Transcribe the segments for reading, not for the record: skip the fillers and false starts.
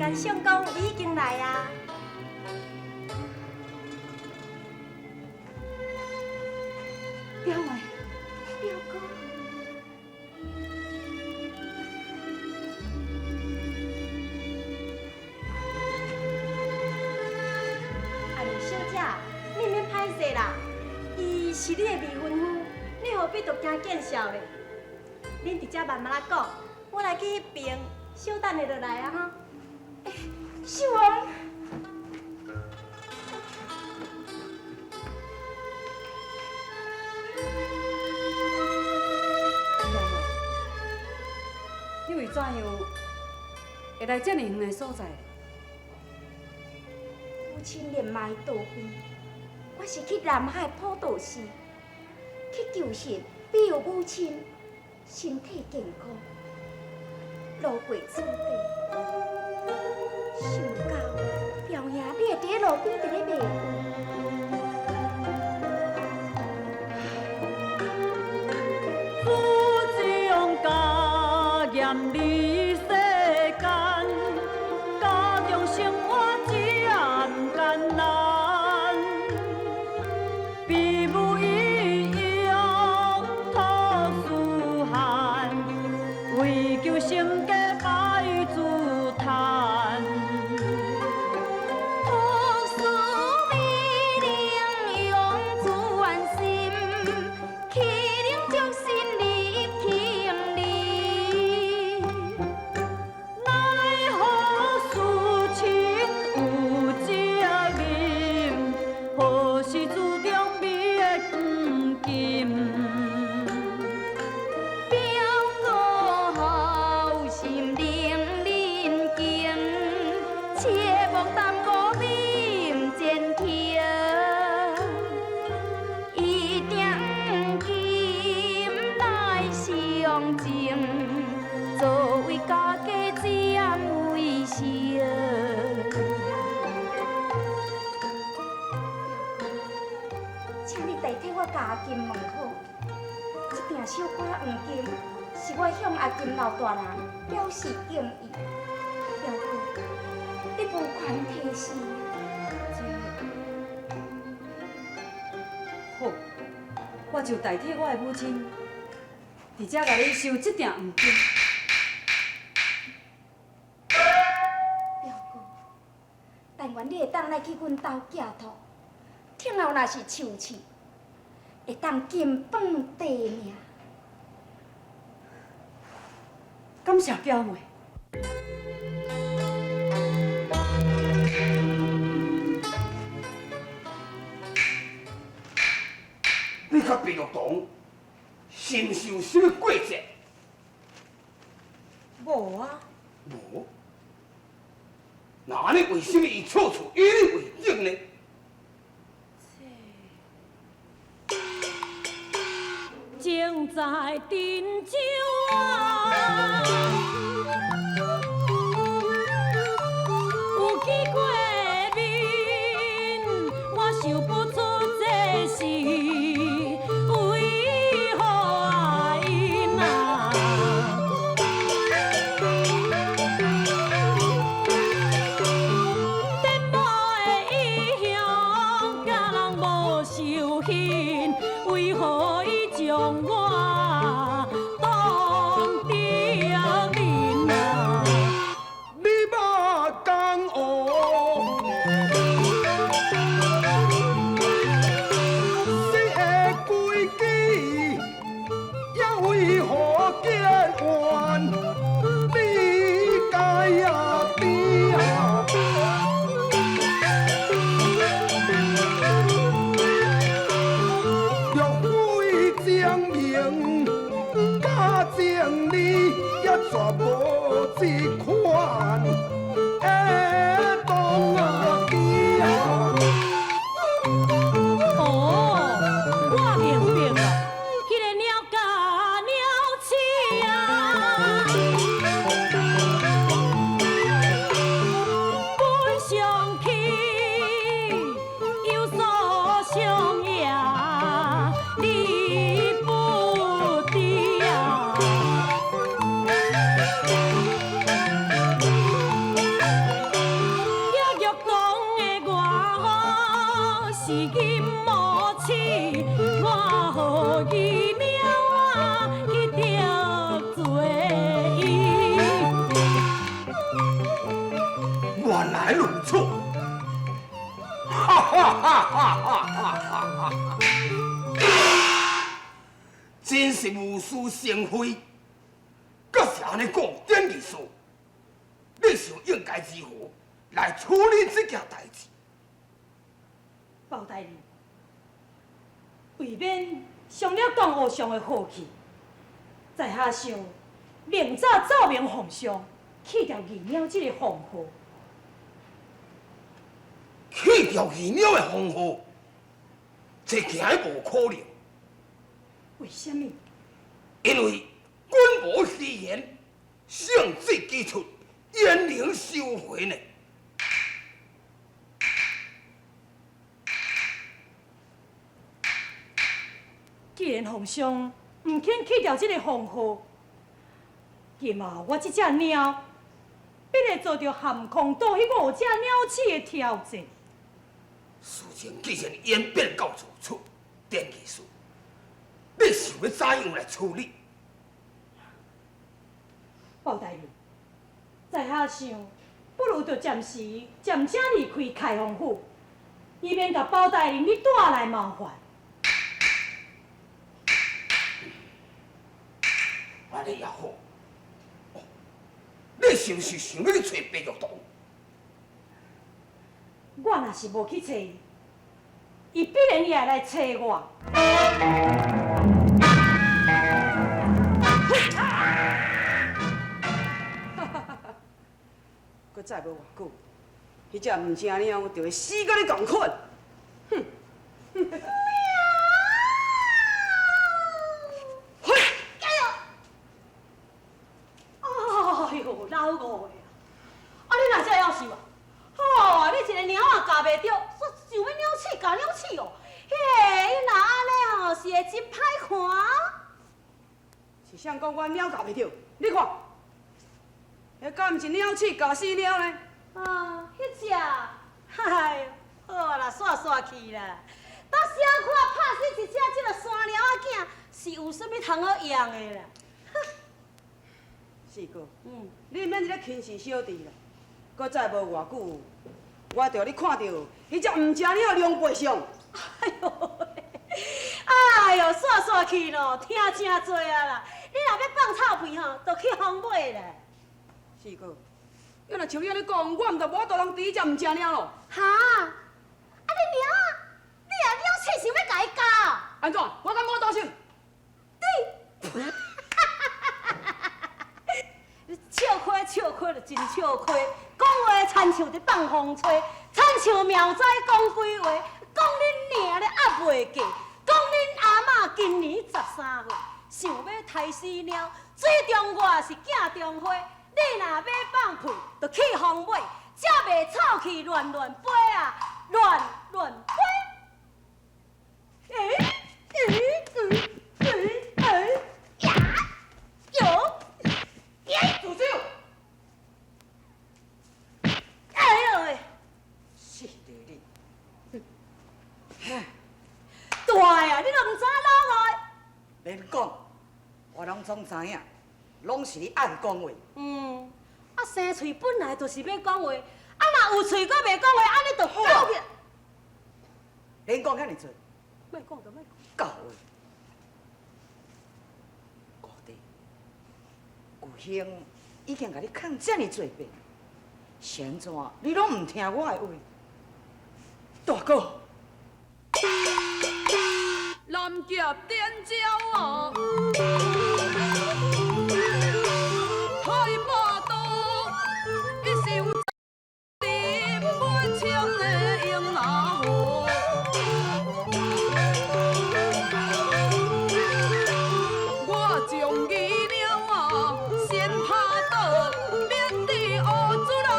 咱相公已經來啊。表妹，表哥。哎呦，小姐，你免歹勢啦，伊是你的未婚夫，你何必著驚見笑咧？恁佇遮慢慢仔講，我來去彼爿，小等下就來啊哈。秀紅。你為怎樣會來這麼遠的所在？母親年邁多病，我是去南海普渡寺去求神庇佑母親身體健康。路過此地，想到表兄你會佇咧路邊佇咧賣苦中加鹽離世間，家中生活這艱難，父母已用土思汗，為求生計擺主攤。樸素美玲用主安心，欺凌足心入情理。奈何事情有責任，何時注定滅金？表哥好心令人敬，切莫耽誤面前行。一定金來相贈，作為家家占為先。請你代替我共阿金問好，這鼎小可黃金是我向阿金老大人表示敬意。表哥，你無權提示。這好，我就代替我的母親，佇遮共你收這鼎黃金。表哥，但願你會當來去阮兜寄託，聽後若是受氣，會當金榜題名。感謝表妹。你佮白玉堂是毋是有啥物過節？無啊。無。那按呢為啥物伊處處以你為敵呢？情在珍州啊，有見過面，我想不出這是為何因啊。颠簸的異鄉，佮人無相認，為何伊將我當敵人啊？你捌講哦，死的規矩，也為何結怨？你該也知啊。若非證明，假情理也絕無這款的當機啊。哦，我明白了，彼个鳥佮鳥鼠啊，本相去，有所相也，你不知啊。来如此？哈哈哈哈哈哈！真是无事生非，阁是按呢讲，典义师，你想应该如何来处理这件代志？包大人，为免伤了江和尚的和气，在下想明早奏明皇上，去掉义鸟这个封号。去掉义鸟的封号，这惊无可能。为什么？因为君无戏言，圣旨既出，焉能收回呢？既然皇上毋肯去掉这个封号，今后我这只猫必会遭到陷空岛彼五只鸟鼠的挑战。事情既然演变到如此，典义师，你想欲怎样来处理？包大人，在下想，不如就暂时暂且离开开封府，以免共包大人你带来麻烦。按呢也好。哦，你是毋是想欲去揣白玉堂？我若是无去揣伊，伊必然也会来揣我。阁再无偌久，彼只毋成猫就会死佮你仝款。哼！喵！加油！哎呦，老五的啊！啊，你哪遮夭寿啊？吼，你一个猫仔咬袂著，煞想欲鸟鼠咬鸟鼠哦？嘿，伊若按呢吼，是会真歹看。是啥讲我猫咬袂著？你看，彼敢毋是鸟鼠咬死猫呢？啊，彼只，哎哟，好啦，煞煞去啦。等小可拍死一只这个山猫仔囝，是有啥物通好用的啦？四哥，你毋免伫咧轻视小弟啦。阁再无偌久，我就予你看著彼只毋成鸟狼狈相。哎哟，哎哟，煞煞去咯，听真济啊啦！你若欲放臭屁吼，就去风尾啦。四哥，你若像你按呢讲，我毋就无法度通治彼只毋成鸟咯。哈？啊你猫仔，你也鸟鼠想欲共伊咬？按怎？我敢无动手？你笑亏笑亏就真笑亏，讲话亲像伫放风吹，亲像苗仔讲鬼话，讲恁娘咧压袂过，讲恁阿嬷今年13岁，想欲刣死猫，水中月是镜中花，你若欲放屁，就去风尾，才袂臭气乱乱飞啊，乱乱飞。欸欸欸欸呀，哟，耶！住手！哎呦喂！死著你！大呀，你都毋知老五。免讲，我拢总知影，拢是你爱讲话。啊生喙本来就是欲讲话，啊若有喙阁袂讲话，按呢就狗去。免讲遐尔济。莫讲就莫讲。狗话。五弟，旧兄已经共你劝遮尔济遍，是按怎你拢毋听我的话？大哥。南极点鸟啊，海霸道，一想日本枪的英啊吼。我将伊鸟啊先拍倒，免得乌船啊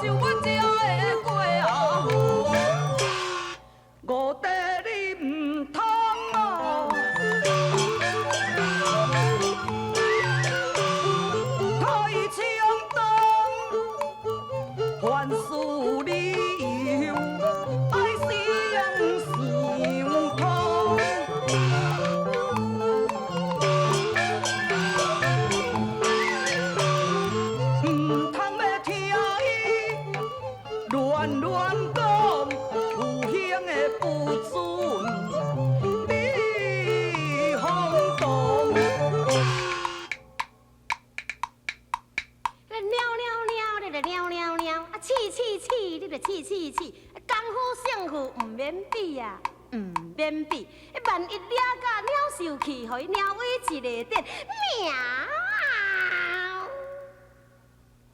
想我才会过啊吼。五弟你毋通哦，你就猫猫猫，啊鼠鼠鼠，你就鼠鼠鼠，功夫胜负毋免比啊，毋免比。万一掠甲猫受气，予伊猫尾一个电，喵！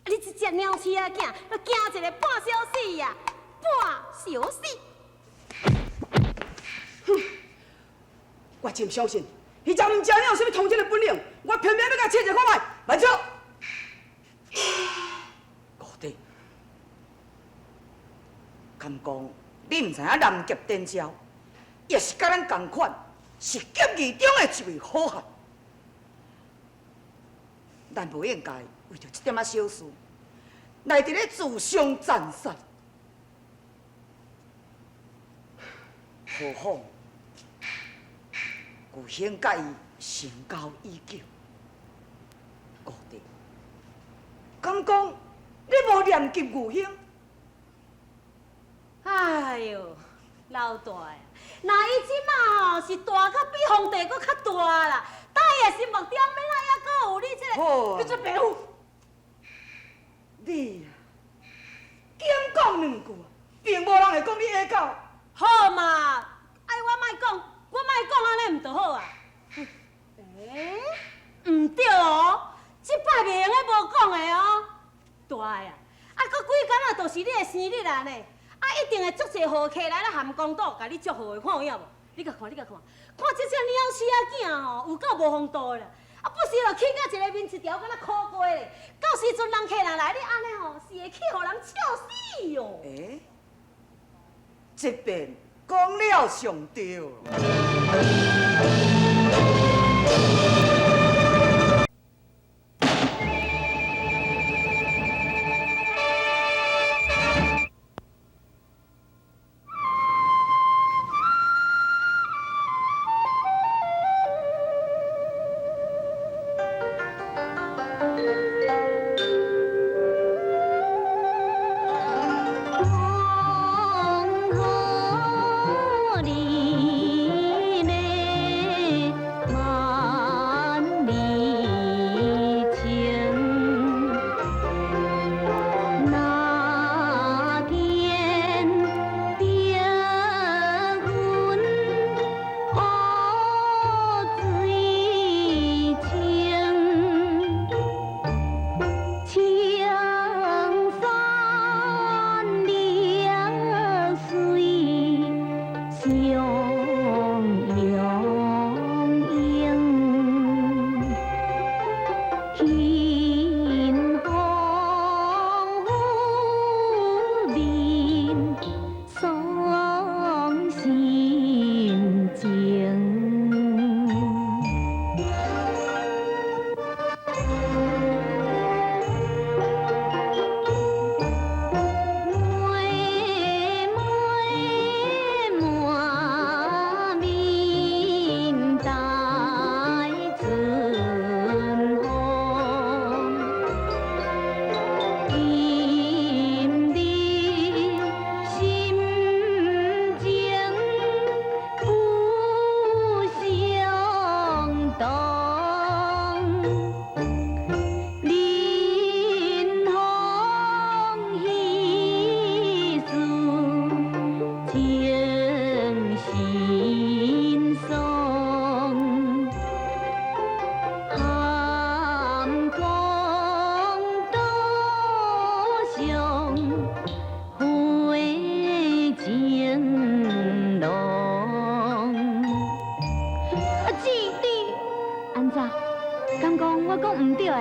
你这只猫鼠仔囝，惊一个半小时啊，半小时。哼，我真毋相信，彼只毋食鸟有啥物通天的本领，我偏偏欲共试一看觅。慢走。顾弟，敢讲你毋知影南极展昭，也是佮咱仝款，是剑义中的一位好汉。咱无应该为著这点仔小事，来伫咧自相残杀。何况旧兴佮伊成交已久，顾弟，敢讲你无念及旧兴？哎哟，老大啊，若伊这马吼是大甲比皇帝阁较大啦，在伊的心目中，欲怎犹阁有你这个？好啊你这白虎！你啊，兼讲两句，并无人会讲你下狗。好嘛，爱我莫讲，我莫讲按呢毋就好啊？欸，毋对哦，这摆袂用得无讲的哦。大的啊，啊，阁几工啊，就是你的生日啊呢，啊，一定会足济好客来咱涵江岛，共你祝贺的，看有影无？你共看，你共看，看这只猫鼠仔囝吼，有够无风度的啦！啊，不时就起甲一个面一条，敢若苦瓜咧。到时阵人客若来，你按呢吼，是会去予人笑死哦。欸，这遍讲了上对。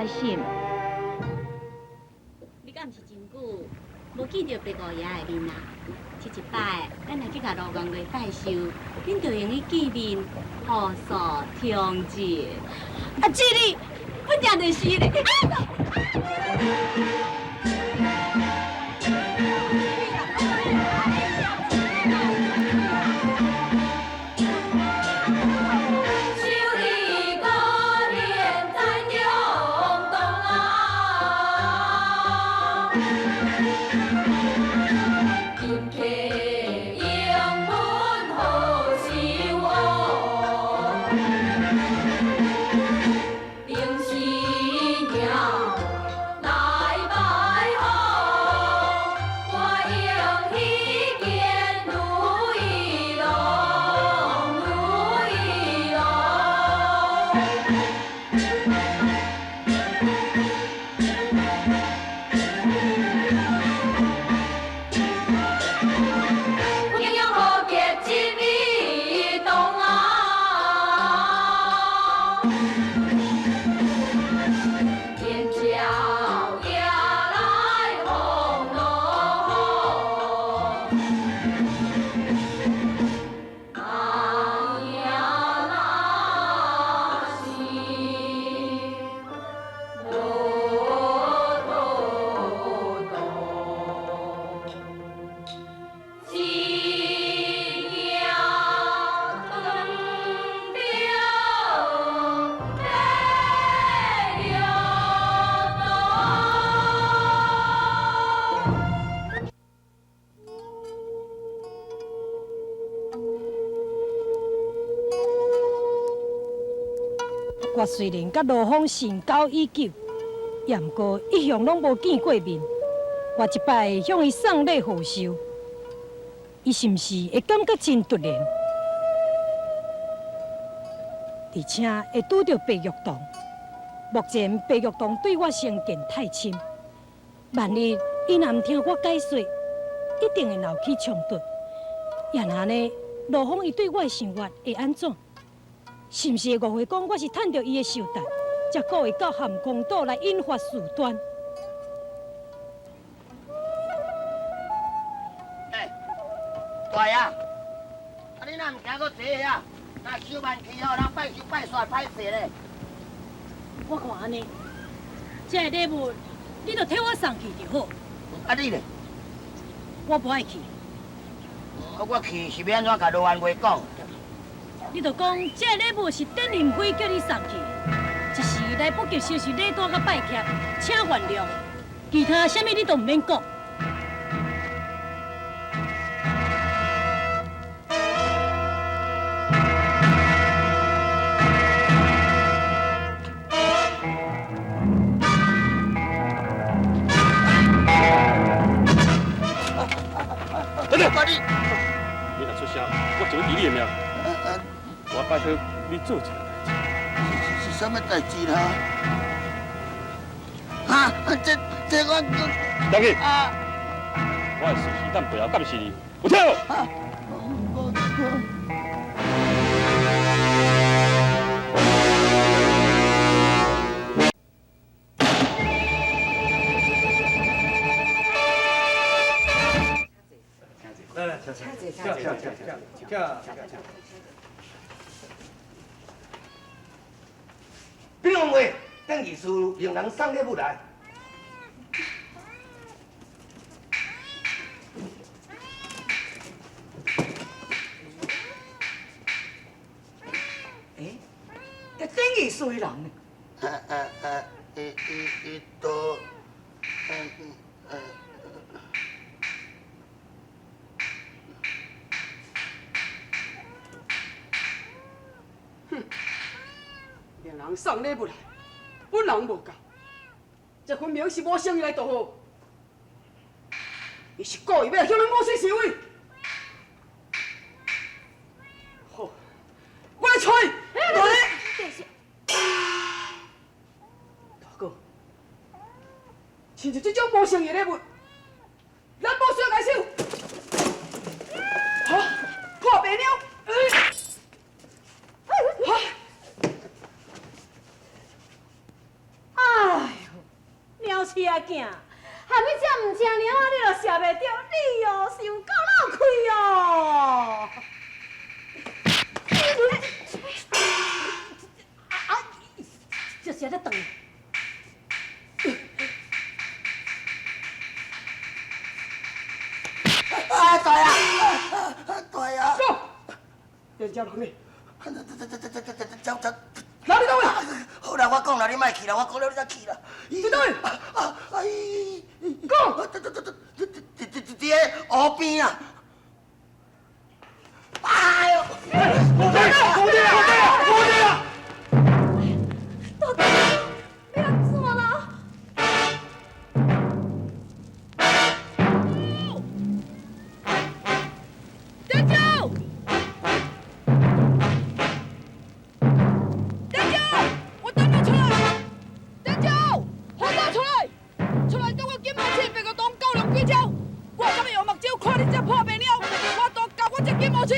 是？你敢毋是真久无见著白五爷的面啊？这一摆，咱若去共卢元瑞拜寿，恁就用得见面，互诉衷情。啊，这里本正就是咧。来拜。我雖然佮羅峰成交已久，也毋過一向攏無見過面。我這擺向伊送禮賀壽，伊是毋是會感覺真突然？而且會拄著白玉堂。目前白玉堂對我成見太深，萬一伊若毋聽我解說，一定會鬧起衝突。也若呢，羅峰伊對我的想法會按怎？是毋是會誤會講我是趁著伊的壽誕，才故意到含空島來引發事端？欸，大爺，啊你若毋驚閣坐遐？若收慢去哦，人拜壽拜煞歹勢咧。我看按呢，這个禮物你就替我送去就好。啊你咧？我無愛去。我去是欲按怎共羅安話講？你就講這个禮物是典林輝叫你送去，一時來不及收拾禮單佮拜帖，請原諒。其他啥物你都毋免講。等等，你若出聲，我就要提你的命。我拜託你做一個代誌。是啥物代誌啦？哈？這我……等去。我會隨時等背後監視你，有聽無？來來，請請請請請請請。禀王妃，典儀師命人送禮物來。欸，這典儀師的人呢？伊都，哼，命人送禮物來，本人無到，這分明是無誠意來道賀，伊是故意欲來向咱母親示威。好，我來揣伊。來。大哥，親像這種無誠意的禮物，咱無需要共收。哈，破白鳥。哎呦，猫鼠仔囝，含你這毋正猫仔，你都射袂著，你哦是有夠漏氣哦！啊，這是咧斷。啊，大爺，大爺，講，連遮人呢？走走。哪裡倒位？好啦，我講啦，你莫去啦，我講了你才去啦。佇佗位？啊哎，講。佇佇個湖邊啊！哎呦！皇帝，皇帝啊！皇帝啊！大哥，欲按怎啦？點酒！點酒！我等你出來！點酒！好早出來！出來跟我金毛鼠白玉堂高粱幾招！我敢會用目睭看恁這破白貓，我都共我這金毛鼠！